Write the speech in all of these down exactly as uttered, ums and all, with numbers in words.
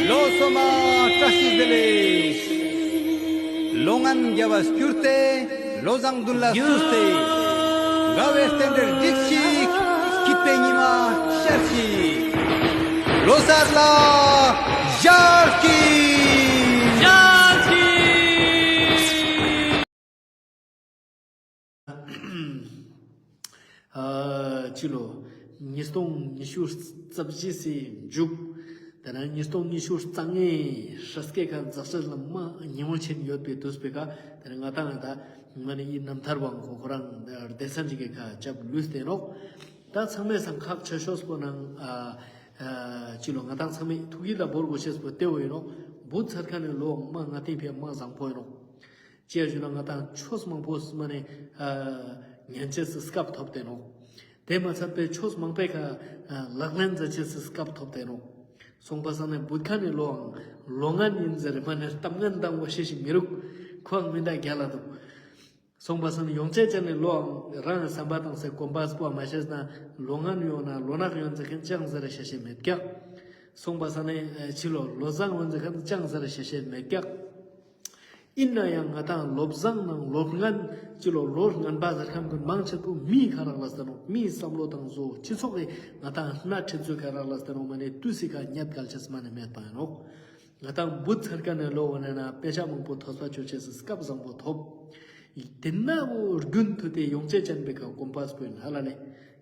ལོ་སོ་མ་བཀྲ་ཤིས་བདེ་ལེགས། ལོ་ངན་རྒྱལ་བ་སྐྱུར་ཏེ། ལོ་བཟང་མདུན་ལ་བསུས་ཏེ། དགའ་བའི་རྟེན་འབྲེལ་སྒྲིག་ཅིག། སྐྱིད་པའི་ཉི་མ་ཤར་ཅིག། ལོ་གསར་ལ་ཞབས་ཀྱིས། ཞབས་ཀྱིས། ཨ་ཅི་ལོ། ཉིས་སྟོང་ཉི་ཤུ་རྩ་བཞི་སི་མཇུག། ཏེ་ནེ་ཉིས་སྟོང་ཉི་ཤུ་རྩ་ལྔའི་ཧྲ་སྐད་ཁ་འཛག་ཆ་ལ་མ་ཉེ་མོ་ཆེན་ཡོད་པའི་དུས་པེ་ཀ་ཏེ་ནེ་ང་ཏང་ད་མ་ནེ་ཨི་རྣམ་ཐར་བང་ཁོ་ཁོ་རང་སྡེ་ཚན་ཅིག་གི་ཁ་ཅབ་ལུས་ཏེ་ནོག། ད་ཚང་མའི་སང་ཁག་ཆེ་ཤོས་པོ་ནང་ཨ་ཨ་ཅི་ལོ་ང་ཏང་ཚང་མའི་ཐུགས་ཡིད་ལ་བོར་དགོས་ཤེས་པོ་ཏེ་བོ་ཡིན་ནོག། བུད་ཚར་ཁན་ནི་ལོ་མ་ང་ཏིང་ཕི་མ་བཟང་པོ་ཡིན་ནོག། ཅི་ཞུ་ན་ང་ཏང་ཆོས་མང་པོ་མ་ནེ་ཨ་ཉན་ཅེས་སི་སྐབས་ཐོབ་སྟེ་ནོག། ཏེ་མ་ཚད་པའི་ཆོས་མང་པོའི་ཁ་ཨ་ལག་ལེན་མཛད་ཅེས་སི་སྐབས་ཐོབ་སྟེ་ནོག། སོང་པ་སང་ནེ་བུད་ཁན་ནི་ལོའང་ལོ་ངན་ཡིན་ཟེར་མ་ནེ་གཏམ་ངན་དང་བོ་ཤེས་ཤིག་མི་རུག། ཁོའང་མི་འདྲ་རྒྱལ་ལ་འདུག། སོང་པ་སང་ནེ་ཡོང་ཅེས་ཅན་ནི་ལོའང་རང་སམ་པ་དང་སེ་གོམ་པ་སྤོ་མ་ཤེས་ན་ལོ་ངན་ཡོང་ན་ལོ་ནག་ཡོང་ཟེར་ཁན་ཅང་ཟེར་ཤེས་ཤེས་མེད་ཀྱག། སོང་པ་སང་ནེ་ཨ་ཅི་ལོ་ལོ་བཟང་ཡོང་ཟེར་ཁན་ཅང་ཟེར་ཤེས་ཤེས་མེད་ཀྱག། ཨིན་ན་ཡང་ང་ཏང་ལོ་བཟང་ནང་ལོ་ངན་ཅི་ལོ་ལོ་ངན་པ་ཟེར་ཁན་གུན་མང་ཆེ་བོ་མིའི་ཁ་རག་ལས་ཏེ་ནོག། མིའི་སམ་བློ་དང་བཟོ་སྤྱི་ཚོགས་ཀྱི་ང་ཏང་སྣ་ཁྲིད་ཚུལ་ཁ་རག་ལས་ཏེ་ནོག། མ་ནེ་དུས་སི་ཁ་ཉེད་གལ་ཆེས་མ་ནེ་མེད་པ་ཡིན་ནོག། ང་ཏང་བུད་ཚར་ཁན་ནི་ལོ་བོ་ནེ་ན་དཔེ་ཆ་མང་པོ་ཐོས་པ་ཅོ་ཅེས་སི་སྐབས་བཟང་པོ་ཐོབ། ཏེ་ན་བོ་རྒྱུན་མཐུད་དེ་ཡོང་ཅེས་ཅན་པེ་ཁ་གོམ་པ་སྤོ་ཡིན་ཧ་ལ་ལེ།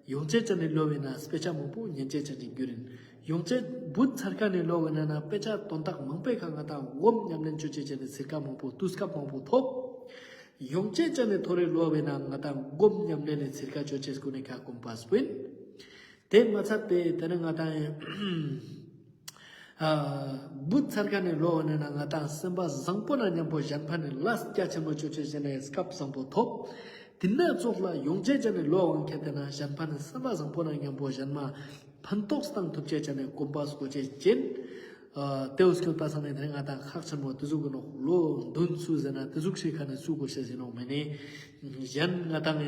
ཡོང་ཅེས་ཅན་ནི་ལོ་བོ་ནེ་ན་དཔེ་ཆ་མང་པོ་ཉན་ཅེས་ཅན་ནི་རྒྱུ་རིན། ཡོང་ཅེས་བུད་ཚར་ཁན་ནི་ལོ་བོ་ནེ་ན་དཔེ་ཆ་དོན་དག་མང་པོའི་ཁ་ང་ཏང་སྒོམ་ཉམས་ལེན་ཅོ་ཅེས་ཅན་ནི་ཚིར་ཀ་མང་པོ་དུས་སྐབས་མང་པོ་ཐོབ། ཡོང་ཅེས་ཅན་ནི་ཐོ་རེ་ལོ་བོ་ནེ་ན་ང་ཏང་སྒོམ་ཉམས་ལེན་ནི་ཚིར་ཀ་ཅོ་ཅེས་གུན་ནི་ཁ་གོམ་པ་སྤོ་ཡིན། ཏེ་མ་ཚད་པེ་ཏེ་ནེ་ང་ཏང་ཨ་བུད་ཚར་ཁན་ནི་ལོ་བོ་ནེ་ན་ང་ཏང་སེམས་པ་བཟང་པོ་ནང་ཉམ་པོ་གཞན་ཕན་ནི་ལས་རྒྱ་ཆེན་མོ་ཅོ་ཅེས་ཅན་ནི་སྐབས་བཟང་པོ་ཐོབ། ཏེ་ན་ཙོགས་ལ་ཡོང་ཅེས་ཅན་ནི་ལོ་བོ་ཁྱེར་ཏེ་ན་གཞན་ཕན་ནི་སེམས་པ་བཟང་པོ་ནང་ཉམ་པོ་གཞན་མ་ཕན་ཐོགས་བཏང་ཐུབ་ཅེས་ཅན་ནི་གོམ་པ་སྤོ་ཅེས་ཅན། ཨ་ཏེ་བོ་སྐྱོད་པ་སང་ནེ་ཏེ་ནེ་ང་ཏང་ཁག་ཆེན་མོ་ཏེ་ཟུག་གི་ནོག། ལོ་བདུན་ཚུ་ཟེར་ན་ཏེ་ཟུག་ཤིག་ཁ་ནེ་ཚུ་གོ་ཤེས་ཡིན་ནོག་མ་ནེ། གཞན་ང་ཏང་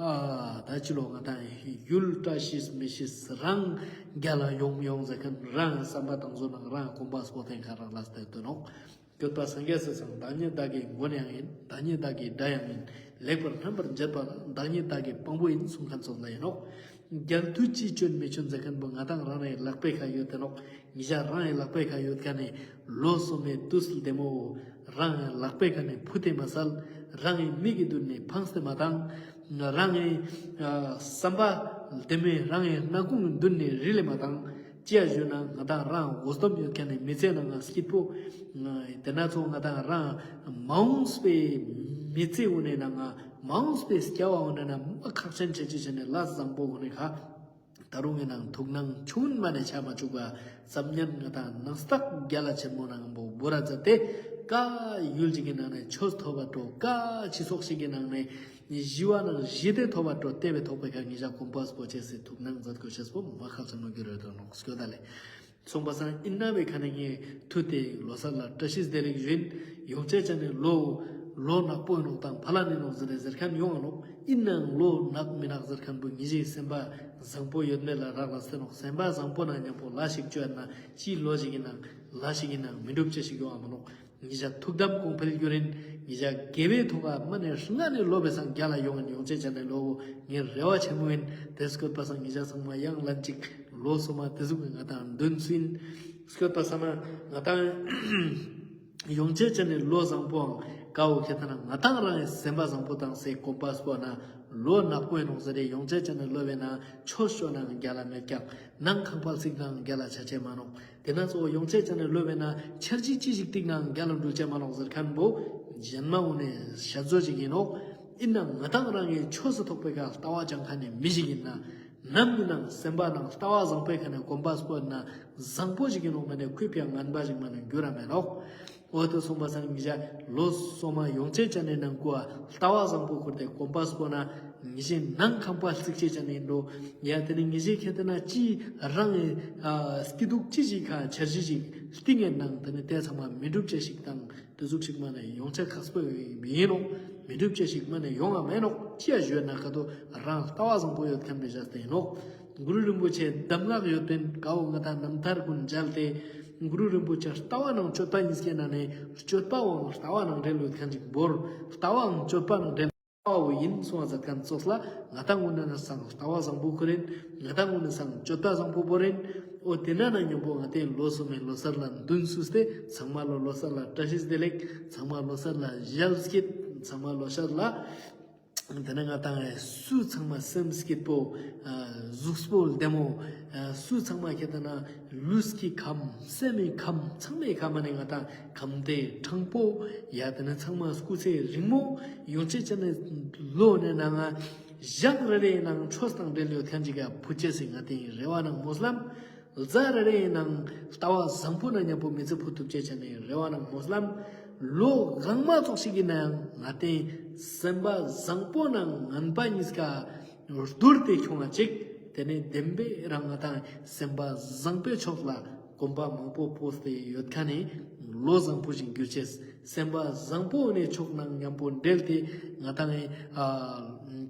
ཨ་ད་ཅི་ལོ་ང་ཏང་ཡུལ་བཀྲ་ཤིས་མི་ཤིས་རང་རྒྱལ་ལ་ཡོང་ཡོང་ཟེར་ཁན་རང་སམ་པ་དང་བཟོ་ནང་རང་གོམ་པ་སྤོ་ཐེན་ཁ་རག་ལས་ཏེ་ཏེ་ནོག། སྐྱོད་པ་སངས་རྒྱས་སི་སང་བདག་ཉིད་བདག་གི་མགོན་ཡང་ཡིན། བདག་ཉིད་བདག་གི་དགྲ་ཡང་ཡིན། ལེགས་པར་རྣམ་པར་འབྱེད་པ་ལ་བདག་ཉིད་བདག་གི་དཔང་པོ་ཡིན་གསུང་ཁན་ཙོགས་ལ་ཡིན་ནོག། རྒྱལ་དུས་ཅི་བྱོན་མི་བྱོན་ཟེར་ཁན་བོ་ང་ཏང་རང་རང་ལག་པའི་ཁ་ཡོད་ཏེ་ནོག། ཉེ་ཞ་རང་ངི་ལག་པའི་ཁ་ཡོད་ཁན་ནི་ལོ་སོ་མའི་དུས་ལྡེ་མོ་བོ་རང་ངི་ལག་པའི་ཁ་ནེ་ཕུད་དེ་མ་སལ། རང་ངི་མིག་གི་དུན་ནེ་ཕངས་ཏེ་མ་ཏང་། རང་ངི་ཨ་སམ་པ་ལྡེ་མོའི་རང་ངི་སྣ་ཁུང་གི་དུན་ནེ་རིལ་ཏེ་མ་ཏང་། ཅི་ཡ་ཞུ་ན་ང་ཏང་རང་འོ་སྟོབས་ཡོད་ཁན་ནི་མི་ཚེ་ནང་ང་སྐྱིད་པོ། ཏེ་ན་ཚོ་ང་ཏང་རང་མ་འོངས་པའི་མི་ཚེ་འོ་ནེ་ནང་ང་མ་འོངས་པའི་སྐྱ་བ་འོ་ནེ་ནང་མ་ཁག་ཅན་ཆེ་ཆེ་ཆེ་ནེ་ལས་བཟང་པོ་འོ་ནེ་ཁ། ད་རུང་ངི་ནང་ཐུགས་སྣང་ཆུང་མ་ནེ་ཆ་མ་བཅུག་པ་ཙམ་ཉན་ང་ཏང་ནང་རྟགས་རྒྱལ་ལ་ཆེན་མོ་ནང་བོ་བོ་ར་ཛ་ཏེ་ཀ་ཡུལ་ཅིག་གི་ནང་ནེ་ཆོས་ཐོབ་པ་འགྲོ། ཀ་སྤྱི་ཚོགས་ཤིག་གི་ནང་ནེ་ཞི་བ་ནང་ཞི་བདེ་ཐོབ་པ་འགྲོ། ཏེ་བོ་ཐོབ་པའི་ཁ་ཉེ་ཞ་གོམ་པ་སྤོ་ཅེས་སི་ཐུགས་སྣང་མཛད་དགོས་ཤེས་པོ་མ་ཁག་ཆེན་མོ་གྱུར་ཡོད་དོ་ནོག་སྐྱོད་ད་ལེ། སོང་པ་སང་ཨིན་ན་བའི་ཁ་ནེ་ངས་ཐུགས་ཏེ་ལོ་གསར་ལ་བཀྲ་ཤིས་བདེ་ལེགས་ཞུ་ཡིན། ཡོང་ཅེས་ཅན་ནི་ལོ་ལོ་ནག་པོ་ཡིན་ནོག་དང་ཕ་ལ་ནི་ནོག་ཟེར་ཏེ་ཟེར་ཁན་ཡོང་ང་ནོག། ཨིན་ནའང་ལོ་ནག་མི་ནག་ཟེར་ཁན་བོ་ཉེ་ཞའི་སེམས་པ་བཟང་པོ་ཡོད་མེད་ལ་རག་ལས་ཏེ་ནོག། སེམས་པ་བཟང་པོ་ནང་ཉམ་པོ་ལ་ཞིག་ཅོ་ཡ་ན་ཅི་ལོ་ཞིག་ཡིན་ནང་ལ་ཞིག་ཡིན་ནང་མི་འགྲུབ་ཅེས་ཞིག་ཡོང་ང་མ་ནོག། ཉེ་ཞ་ཐུགས་དམ་གོང་འཕེལ་གྱུར་ཡིན། ཉེ་ཞ་དགེ་བའི་ཐོག་ག་མ་ནེ་སྔ་ནེ་ལོ་བའི་སང་རྒྱལ་ལ་ཡོང་ཡིན། ཡོང་ཅེས་ཅན་ནི་ལོ་བོ་ངའི་རེ་བ་ཆེན་མོ་ཡིན། ཏེ་སྐྱོད་པ་སང་ཉེ་ཞ་ཚང་མ་ཡང་ལན་ཅིག་ལོ་སོ་མ་ཏེ་ཟུག་གི་ང་ཏང་འདོན་སུ་ཡིན། སྐྱོད་པ་སང་ན་ང་ཏང་ཡོང་ཅེས་ཅན་ནི་ལོ་བཟང་པོའང་ཀ་བོ་ཁྱེར་ཏེ་ན་ང་ཏང་རང་ངི་སེམས་པ་བཟང་པོ་དང་སེ་གོམ་པ་སྤོ་ན་ལོ་ནག་པོ་ཡིན་ནོག་ཟེར་ཏེ་ཡོང་ཅེས་ཅན་ནི་ལོ་བའི་ནང་ཆོས་ཅོ་ནའང་རྒྱལ་ལ་མེད་ཀྱག། ནང་ཁང་པ་རྩིག་ནའང་རྒྱལ་ལ་ཆ་ཅེས་མ་ནོག། ཏེ་ན་ཚོ་ཡོང་ཅེས་ཅན་ནི་ལོ་བའི་ནང་འཆར་གཞི་ཅི་ཞིག་ཏིག་ནའང་རྒྱལ་ལ་འགྲུལ་ཅེས་མ་ནོག་ཟེར་ཁན་བོ་གཞན་མ་འོ་ནེ་ཤ་ཚོ་ཞིག་ཡིན་ནོག། ཨིན་ནའང་ང་ཏང་རང་ངི་ཆོས་སི་ཐོག་པའི་ཁ་ལྟ་བ་ཅང་ཁ་ནེ་མི་ཞིག་ཡིན་ན་ནམ་ཡིན་ནའང་སེམས་པ་ནང་ལྟ་བ་བཟང་པོའི་ཁ་ནེ་གོམ་པ་སྤོ་ན་བཟང་པོ་ཞིག་ཡིན་ནོག། མ་ནེ་ཁུ་ཕིའང་ངན་པ་ཞིག་མ་ནེ་འགྱུར་ར་མེད་ནོག། འོ་ཏེ་སོང་པ་སང་ཉེ་ཞ་ལོ་སོ་མ་ཡོང་ཅེས་ཅན་ནི་ནང་ཀུ་ལྟ་བ་བཟང་པོ་ཁུར་ཏེ་གོམ་པ་སྤོ་ན་ཉེ་ཞའི་ནང་ཁང་པ་རྩིག་ཅེས་ཅན་ནི་འགྲོ། ཡ་ཏེ་ནེ་ཉེ་ཞའི་ཁྱེར་ཏེ་ན་ཅི་རང་ངི་ཨ་སྐྱིད་སྡུག་ཅི་ཞིག་ཁ་འཆར་གཞི་ཞིག་ཏིག་ངེ་ནང་ཏེ་ནེ་ཏེ་ཚང་མ་མི་འགྲུབ་ཅེས་ཤིག་དང་ཏེ་ཟུག་ཞིག་མ་ནེ་ཡོང་ཅེས་ཁག་པོ་མི་ཡིན་ནོག། མི་འགྲུབ་ཅེས་ཤིག་མ་ནེ་ཡོང་ང་མེད་ནོག། ཅི་ཡ་ཞུ་ན་ཀ་ཏོ་རང་ལྟ་བ་བཟང་པོ་ཡོད་ཁན་བེ་ཞག་སྟེ་ཡིན་ནོག། གུ་རུ་རིན་པོ་ཆེ་གདམས་ངག་ཡོད་པིན། ཀ་བོ་ང་ཏང་རྣམ་ཐར་གུན་མཇལ་ཏེ་ གུ་རུ་རིན་པོ་ཆེ་ལྟ་བ་ནང་སྤྱོད་པ་གཉིས་ཀའི་ནང་ནས་སྤྱོད་པའང་ལྟ་བ་ནང་འབྲེལ་ཡོད་མཁན་ཅིག་བོར། ལྟ་བའང་སྤྱོད་པ་ནང་འབྲེལ་བའོ་ཡིན་གསུངས་པ་མཛད་མཁན་ཙོགས་ལ། ང་ཏང་ངོས་ནས་སང་ལྟ་བ་བཟང་པོ་ཁུར་ཡིན། ང་ཏང་ངོས་ནས་སང་སྤྱོད་པ་བཟང་པོ་བོར་ཡིན། འོ་དེ་ན་ན་མཉམ་པོ་ང་ཏང་ལོ་སོ་མའི་ལོ་གསར་ལ་མདུན་བསུས་ཏེ། ཚང་མ་ལོ་ལོ་གསར་ལ་བཀྲ་ཤིས་བདེ་ལེགས། ཚང་མ་ལོ་གསར་ལ་ཞལ་སྐྱིད། ཚང་མ་ལོ་གསར་ལ། དེ་ནས་ང་ཏང་སུ་ཚང་མ་སེམས་སྐྱིད་པོ། ཨ་གཟུགས་པོ་བདེ་མོ། ཨ་སུ་ཚང་མ་ཁྱེད་ལྟ་ན་ལུས་ཀྱི་ཁམས། སེམས་མི་ཁམས། ཚང་མའི་ཁམས་ནས་ང་ཏང་ཁམས་བདེ་དྲང་པོ། ཡ་དེ་ནས་ཚང་མ་སྐུ་ཚེ་རིང་མོ། ཡོང་ཆེད་ཅན་ནི་ལོ་ནས་ནང་ང་ཞག་རེ་རེའི་ནང་ཆོས་དང་འབྲེལ་ཡོད་མཁན་ཅིག་ག་ཕུད་ཅེས་སི་ང་ཏང་རེ་བ་ནང་སྨོན་ལམ། གཟའ་རེ་རེའི་ནང་ལྟ་བ་བཟང་པོ་ནང་མཉམ་པོ་མི་ཚེ་ཕུད་ཐུབ་ཅེས་ཅན་ནི་རེ་བ་ནང་སྨོན་ལམ། ལོ་གང་མ་ཙོགས་ཤིག་གི་ནང་ང་ཏང་སེམས་པ་བཟང་པོ་ནང་ངན་པ་གཉིས་ཀ་བསྡུར་ཏེ་ཁྱོང་བ་ཅིག། དེ་ནས་བདེན་པའི་རང་ང་ཏང་སེམས་པ་བཟང་པོའི་ཕྱོགས་ལ་གོམ་པ་མང་པོ་སྤོས་ཏེ་ཡོད་མཁན་ནི་ལོ་བཟང་པོ་ཞིག་འགྱུར་ཅེས། སེམས་པ་བཟང་པོ་ནས་ཕྱོགས་ནང་མཉམ་པོ་འབྲེལ་ཏེ་ང་ཏང་ཨ་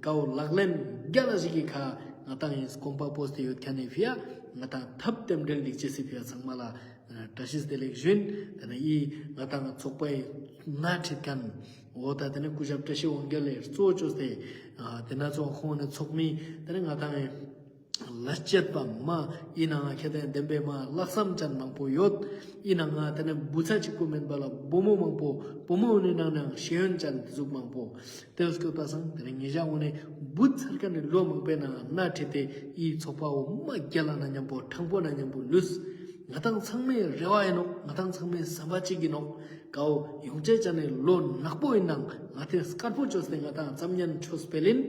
ཀའོ་ལག་ལེན་རྒྱལ་ལ་ཞིག་གི་ཁ་ང་ཏང་གོམ་པ་སྤོས་ཏེ་ཡོད་མཁན་ནི་ཕི་ཡ་ང་ཏང་ཐབས་དེ་འབྲེལ་འགྲིག་ཅེས་སི་ཕི་ཡ་ཚང་མ་ལ་བཀྲ་ཤིས་བདེ་ལེགས་ཞུ་ཡིན། དེ་ནས་ཨི་ང་ཏང་ཚོགས་པའི་སྣེ་ཁྲིད་མཁན། འོ་ད་དེ་ནས་སྐུ་ཞབས་བཀྲ་ཤིས་དབང་རྒྱལ་ལེ་གཙོ་བོ་བཅོས་ཏེ། ཨ་དེ་ན་ཚོགས་ཁོང་ནས་ཚོགས་མི་དེ་ནས་ང་ཏང་ལས་བྱེད་པ་མ་ཨི་ནང་ང་ཁྱེད་ལྟ་བདེན་པའི་མ་ལྷག་བསམ་ཅན་མང་པོ་ཡོད། ཨི་ནང་ང་དེ་ནས་བུ་ཚ་གཅིག་པོ་མིན་པ་ལ་བུ་མོ་མང་པོ། བུ་མོ་ནི་ནང་ནས་ཤེས་ཡོན་ཅན་དེ་ཟུག་མང་པོ། དེ་བས་སྐྱོད་པ་སང་དེ་ནས་ཉེ་ཞག་འོ་ནས་བུད་ཚར་མཁན་ནི་ལོ་མང་པོའི་ནང་སྣེ་ཁྲིད་དེ་ཨི་ཚོགས་པའོ་མ་རྒྱལ་ལ་ནང་མཉམ་པོ་དྲང་པོ་ནང་མཉམ་པོ་ལུས། ང་ཏང་ཚང་མའི་རེ་བ་ཡིན་ནོག། ང་ཏང་ཚང་མའི་བསམ་པ་གཅིག་ཡིན་ནོག། ཀའོ་ཡོང་ཆེད་ཅན་ནི་ལོ་ནག་པོ་ཡིན་ནང་ང་ཏང་དཀར་པོ་བཅོས་ཏེ་ང་ཏང་ཙམ་ཉན་ཆོས་སྤེལ་ཡིན།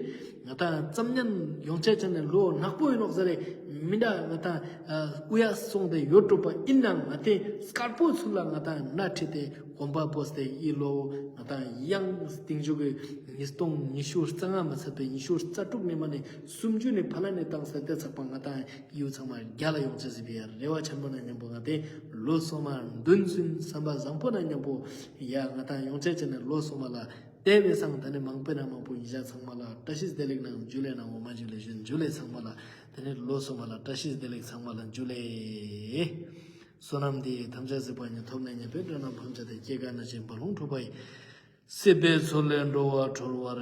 ང་ཏང་ཙམ་ཉན་ཡོང་ཆེད་ཅན་ནི་ལོ་ནག་པོ་ཡིན་ནོག་ཟེར་རེ་མི་འདྲ། ང་ཏང་ཨ་སྐུ་ཡ་སོང་སྟེ་ཡོད་གྲུབ་པ་ཡིན་ནང་ང་ཏང་དཀར་པོ་ཚུལ་ལ་ང་ཏང་སྣེ་ཁྲིད་དེ་གོམ་པ་སྤོས་ཏེ་ཨི་ལོ་ང་ཏང་ཡང་སྟིང་མཇུག་གི་ཉིས་སྟོང་ཉི་ཤུ་རྩ་ལྔ་མ་ཚད་པའི་ཉི་ཤུ་རྩ་དྲུག་ནས་མ་ནས་སུམ་ཅུ་ནས་ཕ་ལ་ནས་བཏང་སྟེ་དེ་ཚགས་པ་ང་ཏང་ཡུ་ཚང་མ་རྒྱལ་ལ་ཡོང་ཆེས་སི་ཕི་ཡ་རེ་བ་ཆེན་པོ་ནང་མཉམ་པོ་ང་ཏང་ལོ་སོ་མ་མདུན་བསུས། བསམ་པ་བཟང་པོ་ནང་མཉམ་པོ་ཡ་ང་ཏང་ཡོང་ཆེད་ཅན་ནི་ལོ་སོ་མ་ལ་དེ་བས་སང་དེ་ནས་མང་པོའི་ནང་མང་པོ་ཡིན་ཤག། ཚང་མ་ལ་བཀྲ་ཤིས་བདེ་ལེགས་ནང་ཇུ་ལེ་ནང་འོ་མ་ཇུ་ལེ་ཞུ་ཡིན། ཇུ་ལེ་ཚང་མ་ལ། དེ་ནས་ལོ་སོ་མ་ལ་བཀྲ་ཤིས་བདེ་ལེགས། ཚང་མ་ལ་ཇུ་ལེ། བསོད་ནམས་འདི་ཡིས་ཐམས་ཅད་གཟིགས་པ་ཉིད། ཐོབ་ནས་ཉེས་པའི་དགྲ་རྣམས་ཕམ་བྱས་ཏེ། སྐྱེ་རྒ་ན་འཆིའི་རྦ་ཀློང་འཁྲུགས་པ་ཡི། སྲིད་པའི་མཚོ་ལས་འགྲོ་བ་སྒྲོལ་བར།